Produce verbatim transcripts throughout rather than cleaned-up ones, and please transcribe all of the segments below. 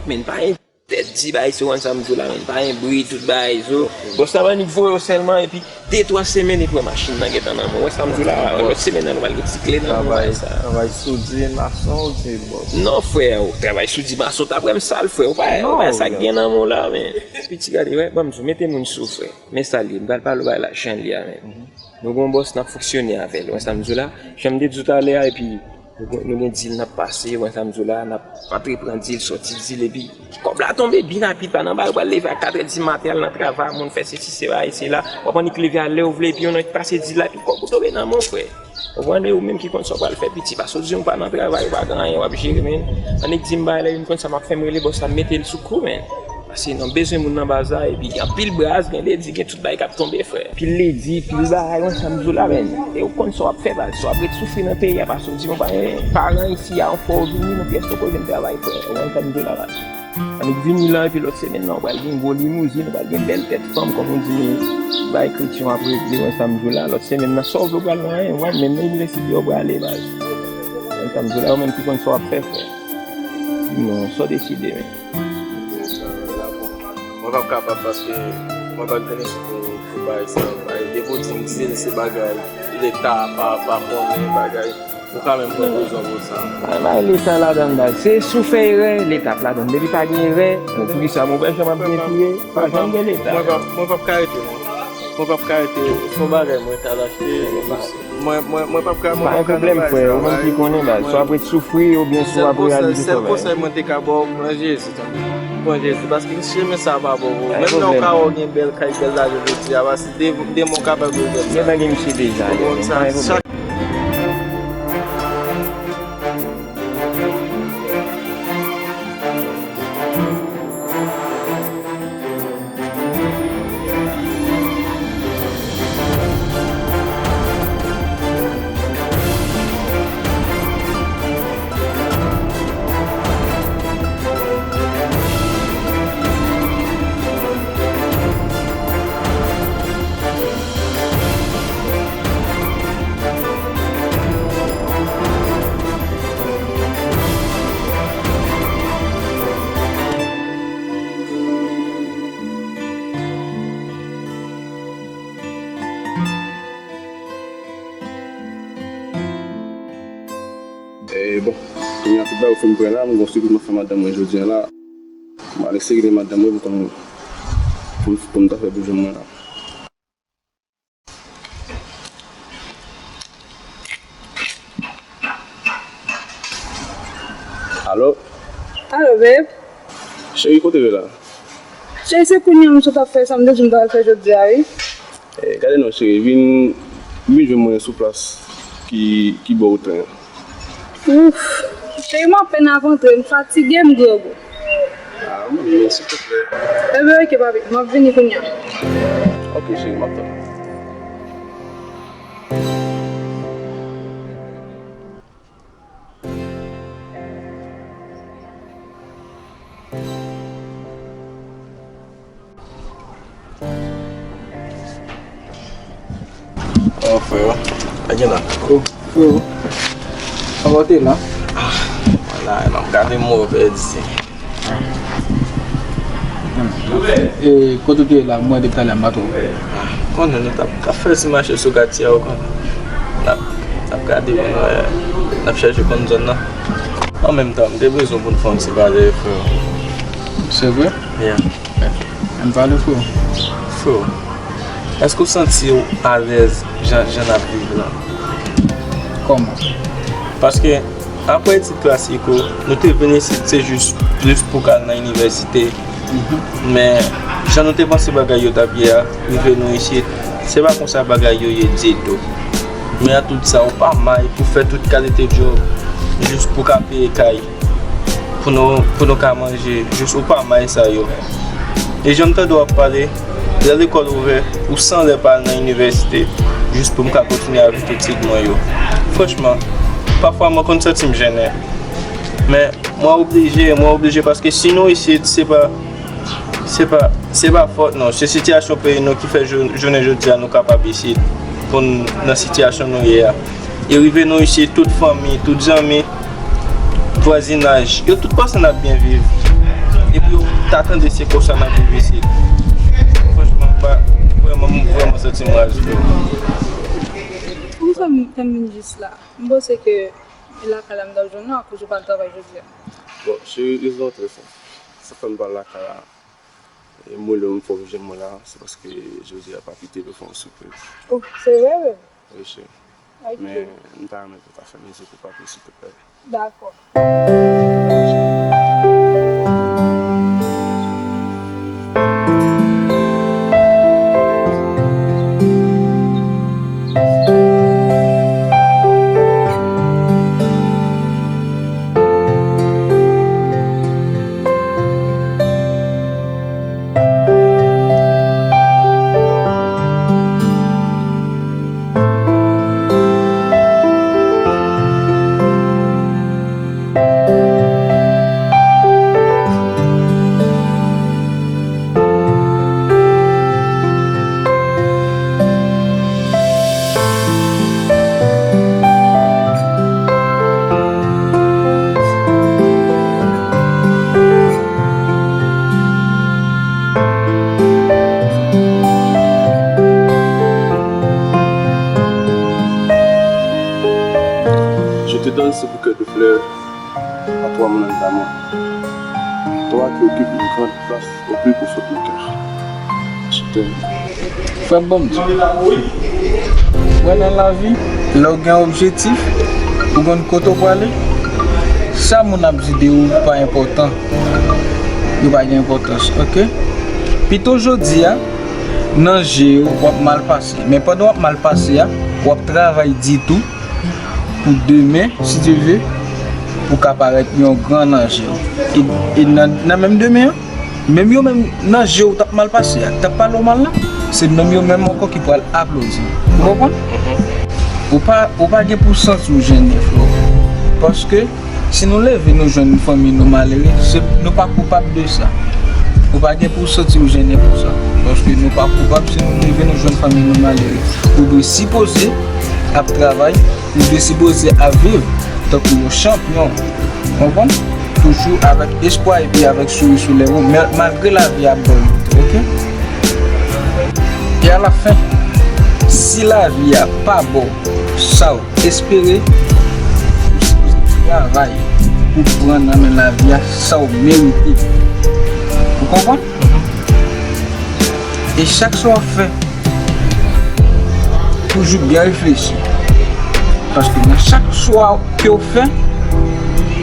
Men pa gen tèt di bagay, se konn sa m di w la, men pa gen bri, tout bagay, so. Bòs la annik voye w sèlman, epi de twa semèn, epi wè machin nan gentan nan men w. Wè sa m di w la, lòt semèn nan, nou pral gen ti kle nan men w, bagay sa. Travay soudye, mason, ou se bòs? Non, frè, travay soudye, mason, t ap wè m sal, frè, ou pa wè sa k gen nan men w la, men. Piti, gade, wè, ban m di w, mete moun sou, frè. Men sa l ye, m pral pale w bagay la, jan l ye a menm. Nou gen yon bòs, n ap fonksyone avè l, ou wè sa m di w la? Jan m te di w talè a, epi nou gen, nou gen dil n ap pase, ou wè sa m di w la? N ap antreprann dil, sòti dil, epi kòb la tonbe byen rapid, pa nan bagay, ou pral leve a katrè di maten, al nan travay, moun fè sesi, se bagay, se la, w ap annik leve a lè w vle, epi yon nèg pase dil la, epi kòb ou tonbe nan men w, frè. Ou konprann, e ou menm ki konn sa w pral fè, piti, paske w di w pa nan travay, ou pa gen anyen, w ap jere, men. Annik di m bagay la, vin konn sa m ap fè, m rele bòs la, m mete l sou kou, men. Paske nou bezwen moun nan baz la, epi gen anpil braz, gen ledi, gen tout bagay k ap tonbe, frè. Pil ledi, pil bagay, wè sa m di w la, men. E ou konn sa w ap fè, baz. Sa w ap ret soufri nan peyi a, paske w di w pa gen paran isi a, yon fwa w vini, nan pyès ou koze m travay, frè. Ou konn sa m di w la, baz. Annik vini la, epi lòt semèn nan, ou pral gen gwo limouzin, ou pral gen bèl tèt fanm, kòm ou di, bay kretyen ap regle, wè sa m di w la. Lòt semèn nan, sa w vle, ou pral nan anyen, ou pral menm nan inivèsite, ou prale, baz. Wè sa m di w la, ou menm ki konn sa w ap fè, frè. Di m non, sa w deside, men. Mwen p ap kapab paske mwen pa t vin isit pou, pou bagay sa yo. Bagay, depi w di m dil, se bagay leta pa, pa konnen bagay. Ou ka menm pran prizon pou sa. Ay, bay leta ladann, bay. Se si w fè erè, leta ap ladann. Depi pa gen erè, bon, poukisa mwen wè jan m ap gen pire, pa janm gen leta. Mwen p ap, mwen p ap ka rete, non. Mwen p ap ka rete. Se yon bagay mwen t al achte. Mwen, mwen, mwen p ap ka, mwen p ap ka nan bagay sa. Pa gen pwoblèm, frè. Ou menm ki konnen, bay. Swa w ap ret soufri, oubyen swa w ap reyalize travay. Sèl konsèy mwen te ka ba w, pran Jezi, tanpri. Pran Jezi, paske chemen sa pa bon pou ou. Menm lè w ka wè w gen bèl kay, bèl lajan jodi a, paske de-, demen w kapab regrèt sa. Gentan gen misye deja, li menm, pa gen pwoblèm. E, bon, kounye a tout bagay ou fin pran la, m gon sipriz m ap fè madanm mwen jodi a la. M al eseye rele madanm mwen pou konn, pou, pou m ta fè pou jwenn mwen la. Alo? Alo, babe. Cheri, kote w ye la? Cheri, se kounye a m sot ap fè sa m te di m ta al fè jodi a, wi. Eh, gade non, cheri, vin, vin jwenn mwen sou plas ki, ki bò wout lan. Ouf, cheri, m apèn ap antre, m fatige, m grangou. Ah, m anvi, silvouplè. Enben, oke, papi, m ap vini kounye a. Oke, cheri, m ap tann. Oh, frè, pa gen la. Oh, frè. Kòman w te la? Ah, wala, m ap gade mwen pèdi. E, kote w te ye la, mwen depi talè a m pa twò wè. Ah, konnen nou t ap, t ap fè ti mache sou katye a, ou konnen. N ap, n ap gade, n ap chèche konn zòn nan. An menm tan, m te bezwen pou n fè yon ti pale, frè. Se vre? Yeah. Ann pale, frè. Frè, èske w santi w alèz jan, jan n ap viv la? Kòman? Paske, apre etid klasik yo, nou te vin isit, se jis plis pou k al nan inivèsite. Mhm. Men, jan nou te panse bagay yo t ap ye a, rive nou isit, se pa konsa bagay yo ye ditou. Men a tout sa, ou pa may pou fè tout kalite djòb, jis pou ka peye kay, pou nou, pou nou ka manje, jis ou pa may sa yo. E jan m tande w ap pale, lè lekòl ouvè, ou san lè pa al nan inivèsite, jis pou m ka kontinye avèk etid mwen yo. Franchman, pafwa mwen konn santi m jennen. Men, mwen oblije, mwen oblije, paske si nou isit, se pa, se pa, se pa fòt nou. Se sitiyasyon peyi nou ki fè jou-, jounen jodi a nou kapab isit, pou n nan sitiyasyon nou ye a. E rive nou isit, tout fanmi, tout zanmi, vwazinaj, yo tout panse n ap byen viv. Depi w ta tande se konsa n ap viv isit. Franchman, m pa, vrèman, m vrèman santi m raje. Pou m fè m, fè m vin jis la, m panse ke e lakay la m t ap jwenn ou akoz ou pa al travay jodi a. Bon, cheri, rezon an trè senp. Sa fè m pa al lakay la. E mwen, lè m fè w jwenn mwen la, se paske jodi a papi te vle fè yon sipriz. Oh, se vre, vre? Wi, cheri. Ok. Men, m ta renmen pou w ta fè mizik ou pa pli, silteplè. Dakò. Je te donne ce bouquet de fleurs à toi, mon ami d'amour. Toi qui occupes une grande place au plus profond de mon cœur. Je t'aime. Frè m, ban m di w. Wè, nan lavi, lè w gen yon objektif, ou konn kote w prale, sa moun ap di de ou pa enpòtan. Yo pa gen enpòtans, oke? Pito jodi a, nan je w, w ap mal pase. Men pandan w ap mal pase a, w ap travay di tou pou demen, si Dye vle, pou ka parèt yon gran nan je w. E, e nan, nan menm demen an, menm yo menm nan je w t ap mal pase a, k t ap pale w mal la, se menm yo menm ankò ki pral aplodi. Ou konprann? Mhm. Ou pa, ou pa gen pou santi w jennen, frè. Paske si nou leve nou jwenn fanmi nou malere, se, nou pa koupab de sa. Ou pa gen pou w santi w jennen pou sa. Paske nou pa koupab si nou leve nou jwenn fanmi nou malere. Ou dwe sipoze ap travay, ou dwe sipoze ap viv tankou yon chanpyon. Konprann? Toujou avèk espwa epi avèk souri sou lèv ou, men malgre lavi a ap ba w, oke? E alafen, si lavi a pa ba w sa w espere, ou sipoze travay pou pran nan men lavi a sa w merite. Ou konprann? E chak sa w ap fè, toujou byen reflechi. Paske nan chak chwa ke w fè,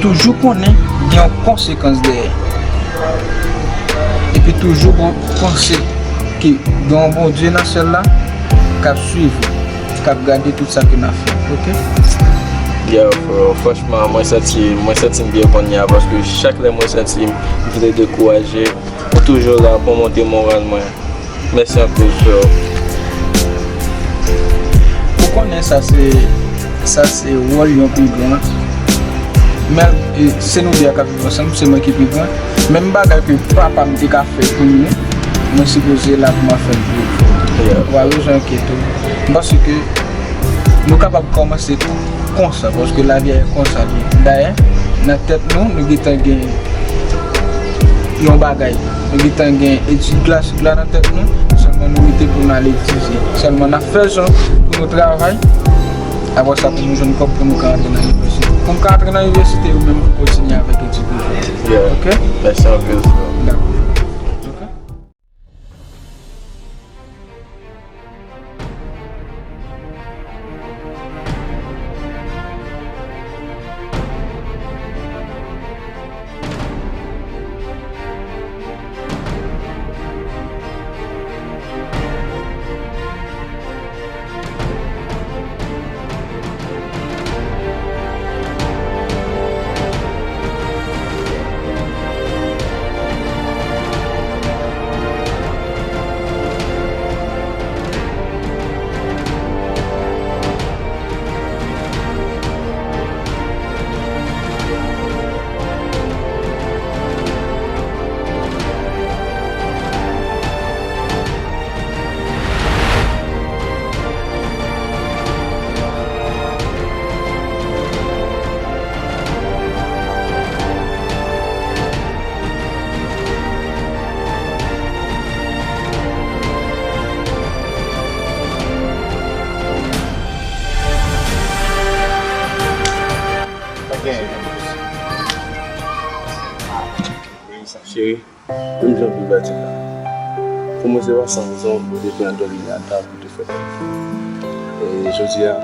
toujou konnen gen yon konsekans dèyè. Epi toujou bon, panse ke gen yon Bondye nan syèl la k ap swiv ou, k ap gade tout sa ke n ap fè, oke? Yo, frè, franchman, mwen santi, mwen santi m byen kounye a, paske chak lè mwen santi m vle dekouraje, ou toujou la pou monte moral mwen. Mèsi anpil, frè. Ou konnen sa se, sa se wòl yon pi gran. Men, e, se nou de a k ap viv ansanm, se mwen ki pi gran. Menm bagay ke papa m te ka fè pou nou, mwen sipoze la pou m ap fè l pou ou. Yeah. Ou pa bezwen enkyete w. M panse ke nou kapab kòmanse konsa, paske lavi a konsa li ye. Dayè, nan tèt nou, nou gentan gen yon bagay. Nou gentan gen etid klasik la nan tèt nou, sèlman nou rete pou n al etidye. Sèlman n ap fè jan pou nou travay, apre sa pou nou jwenn kòb pou nou ka antre nan inivèsite. Pou m ka antre nan inivèsite, ou menm pou kontinye avèk etid ou. Yeah. Oke? Mèsi anpil, frè. Dakò. Oke. Cheri, menm jan pou w di la, pou mwen se pa san rezon pou w te pran dòmi a tab pou w te fè lòt. E jodi a,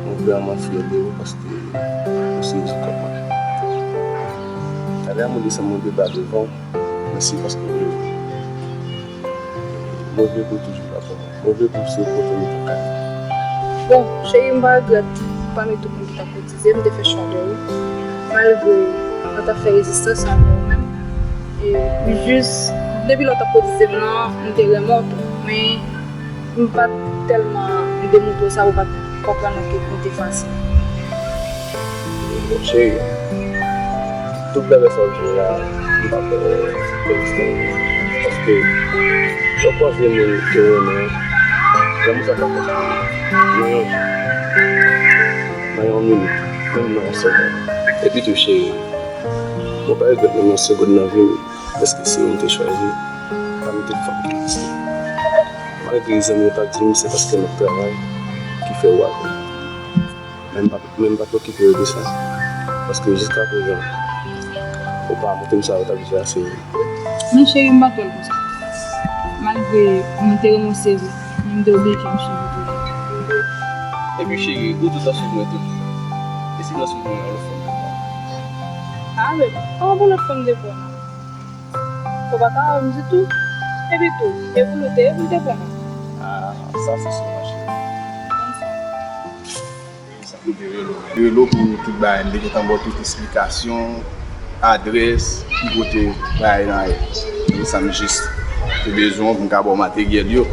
mwen vrèman fyè de ou paske ou se rezon kòb mwen. Talè a mwen desann mwen te ba devan w, mèsi paske w rele m. Mwen vle pou w toujou la pou mwen. Mwen vle pou w se kote m pou kay. Bon, cheri, m pa regrèt pami tout moun ki t ap kotize, m te fè chwa de ou. Malgre mwen t ap fè rezistans anvè ou menm. E jis, depi lè w t ap kotize m nan, m te renmen w tou. Men, m pa t tèlman demontre w sa, ou pa t konprann ke m te fasil. Bon, cheri, tout bagay sa w di la, m pa fè egzistans. Paske, lè w kwaze moun ke w renmen, lanmou sa ka konstwi nan yon jou, nan yon minit, menm nan yon segonn. Epi tou, cheri, mwen pa regrèt menm yon segonn nan vi m, dèske se ou m te chwazi pami tout fanm ki egziste. Malgre zanmi yo t ap di m se paske n ap travay ki fè ou avè m. Men m pa, men m pa t okipe yo de sa. Paske jiska prezan, ou pa montre m sa yo t ap di a se vre. Men cheri, m pa t wè l konsa. Malgre mwen te renmen w se vre, men m te oblije fè m swiv ou toujou. Epi cheri, ou toujou t ap swiv mwen tou. E si m ta swiv mwen yon lòt fanm te pran? A, men, kòman pou lòt fanm te pran? Ou pa ka wè m ditou. Epi tou, e pou nou te ye pou l te pran mwen? A, sa se sou mwen, cheri. Konsa. Sa m te rele w. Rele w pou tout bagay. M te gentan ba w tout esplikasyon, adrès, ki kote bagay lan ye. E sa m jis te bezwen w pou m ka ba w materyèl yo.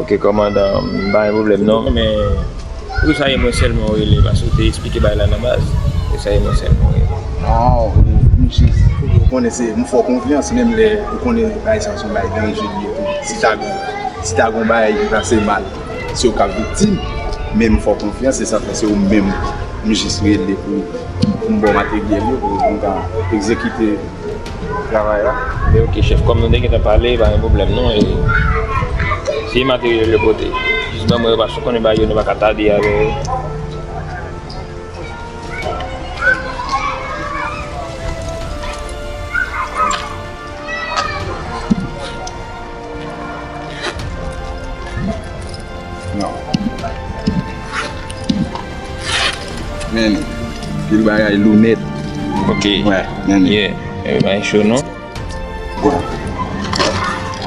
Ok, kòmandan, m pa gen pwoblèm non, men pou sa ye mwen sèlman w rele, paske w te eksplike bagay la nan baz. Pou sa ye mwen sèlman w rele. Non, m jis, ou konnen se, m fè w konfyans, menm lè ou konnen bagay sa se yon bagay danje li ye tou. Si ta, si ta gon bagay ki pase mal, se ou k ap viktim, men m fè w konfyans, se sa fè se ou menm m jis rele pou, pou m ba w materyèl yo, pou, pou m ka egzekite travay la. Men ok, chèf, kòm nou te gentan pale, pa gen pwoblèm non, e se materyèl yo pote. Jis ban mwen yo, paske w konnen bagay yo, nou pa ka tade avè yo. Non. Men, pil bagay lou nèt. Ok. Wè, men. Yeah. Eh, bagay cho, non? Wè.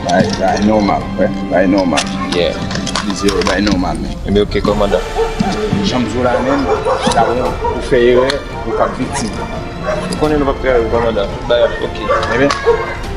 Bagay, bagay nòmal, wè. Bagay nòmal. Yeah. Plizyè bagay nòmal, men. Ebyen, ok, kòmandan. Jan m di w la, men, sa bon, ou fè erè, ou k ap viktim. Ou konnen nou p ap travay, kòmandan. Tout bagay ap ok. Ebyen.